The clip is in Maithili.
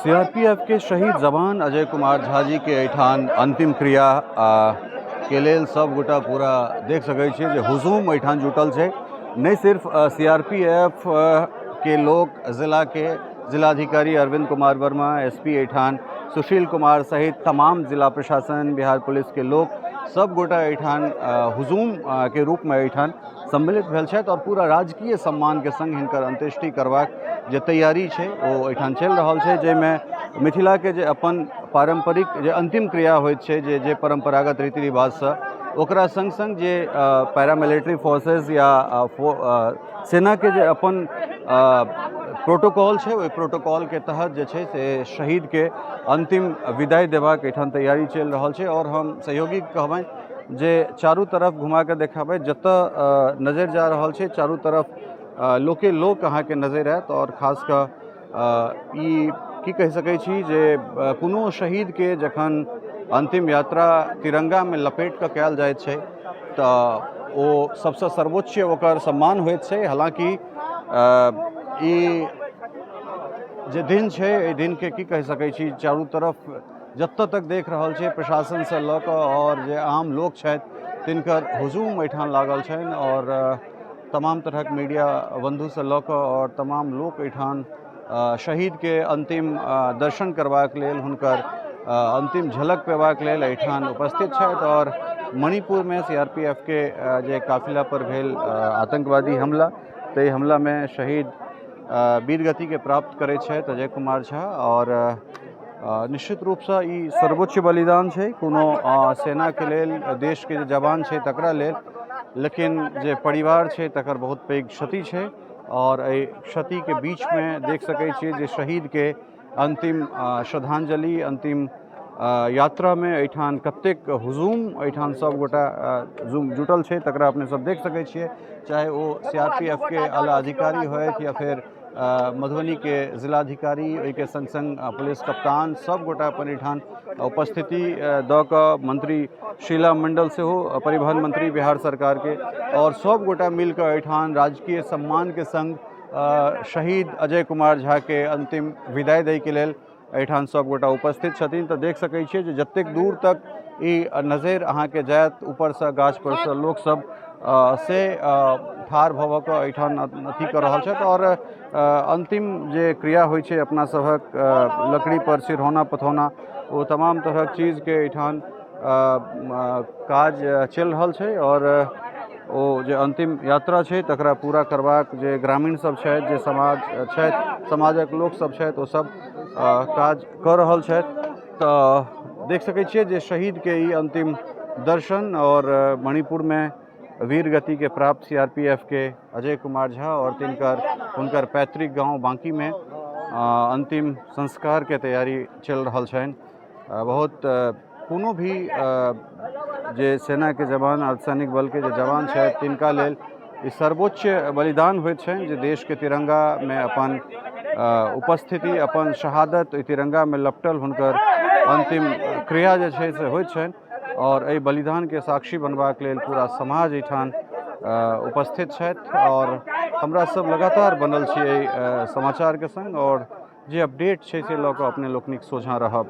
सीआरपीएफ के शहीद जवान अजय कुमार झा जी के एहिठाम अंतिम क्रिया के लेल सब गोटा पूरा देख सकै छियै जे हुजूम एहिठाम जुटल छै। नहि सिर्फ सीआरपीएफ के लोक, जिला के जिलाधिकारी अरविंद कुमार वर्मा, एसपी एहिठाम सुशील कुमार सहित तमाम जिला प्रशासन, बिहार पुलिस के लोक सब गोटा एहिठाम हुजूम के रूप में एहिठाम सम्मिलित भेल छथि और पूरा राजकीय सम्मान के संग हिनकर अंत्येष्टि करबाक जे तैयारी छै ओ एहिठाम चलि रहल छै, जाहिमे मिथिलाके जे अपन पारम्परिक जे अंतिम क्रिया होइत छै, जे जे परम्परागत रीति रिवाजसँ, ओकरा सङ्ग सङ्ग जे पैरामिलिट्री फोर्सेस या सेनाके जे अपन प्रोटोकॉल छै, ओहि प्रोटोकॉलके तहत जे छै से शहीदके अंतिम विदाई देबाक एहिठाम तैयारी चलि रहल छै। आओर हम सहयोगी कहबनि जे चारू तरफ घुमा कऽ देखाबै, जतऽ नजरि जा रहल छै चारू तरफ लोके लोक अहाँके नजरि आयत। आओर खास कऽ ई की कहि सकै छी जे कोनो शहीदके जखन अन्तिम यात्रा तिरङ्गामे लपेट कऽ कयल जाइत छै तऽ ओ सबसँ सर्वोच्च ओकर सम्मान होइत छै। हालाँकि ई जे दिन छै, एहि दिनके की कहि सकै छी, चारू तरफ जतऽ तक देख रहल छै प्रशासनसँ लऽ कऽ आओर जे आम लोक छथि तिनकर हुजूम एहिठाम लागल छनि आओर तमाम तरहक मीडिया बन्धुसँ लऽ कऽ आओर तमाम लोक एहिठाम शहीदके अन्तिम दर्शन करबाक लेल, हुनकर अन्तिम झलक पेबाक लेल एहिठाम उपस्थित छथि। आओर मणिपुरमे सी आर पी एफ के जे काफिला पर भेल आतंकवादी हमला, ताहि हमलामे शहीद वीरगतिके प्राप्त करै छथि अजय कुमार झा आओर निश्चित रूपसँ ई सर्वोच्च बलिदान छै कोनो सेनाके लेल, देशके जे जवान छै तकरा लेल, लेकिन जे परिवार छै तकर बहुत पैघ क्षति छै। आओर एहि क्षतिके बीचमे देख सकै छियै जे शहीदके अन्तिम श्रद्धांजलि, अन्तिम यात्रामे एहिठाम कतेक हुजूम एहिठाम सभगोटा जुटल छै तकरा अपने सब देख सकै छियै। चाहे ओ सी आर पी एफ के आला अधिकारी होथि या फेर मधुबनीके जिलाधिकारी, ओहिके सङ्ग सङ्ग पुलिस कप्तान, सब गोटा अपन एहिठाम उपस्थिति दऽ कऽ, मंत्री शीला मंडल सेहो, परिवहन मंत्री बिहार सरकारके, आओर सब गोटा मिलकऽ एहिठाम राजकीय सम्मानके सङ्ग शहीद अजय कुमार झाके अन्तिम विदाइ दैके लेल एहिठाम सब गोटा उपस्थित छथिन। तऽ देख सकै छियै जे जतेक दूर तक ई नजरि अहाँके जायत, ऊपरसँ गाछ परसँ लोकसब से ठाढ़ भऽ भऽ कऽ एहिठाम अथी कऽ रहल छथि। आओर अन्तिम जे क्रिया होइ छै अपना सभक, लकड़ी पर सिरौना पथौना, ओ तमाम तरहक चीजके एहिठाम काज चलि रहल छै। आओर ओ जे अन्तिम यात्रा छै तकरा पूरा करबाक जे ग्रामीण सब छथि, जे समाज छथि, समाजक लोक सब छथि, ओ सब काज कऽ रहल छथि। तऽ देख सकै छियै जे शहीदके ई अन्तिम दर्शन आओर मणिपुरमे वीर गतिके प्राप्त सी आर पी एफ के अजय कुमार झा आओर तिनकर हुनकर पैतृक गाँव बाँकीमे अन्तिम संस्कारके तैयारी चलि रहल छनि। बहुत कोनो भी जे सेनाके जवान, अर्धसैनिक बलके जे जवान छथि, तिनका लेल ई सर्वोच्च बलिदान होइत छनि जे देशके तिरङ्गामे अपन उपस्थिति, अपन शहादत ओहि तिरङ्गामे लपटल हुनकर अन्तिम क्रिया जे छै से होइत छनि। आओर एहि बलिदानके साक्षी बनबाक लेल पूरा समाज एहिठाम उपस्थित छथि आओर हमरा सब लगातार बनल छी एहि समाचारके सङ्ग आओर जे अपडेट छै से लऽ कऽ अपने लोकनिक सोझाँ रहब।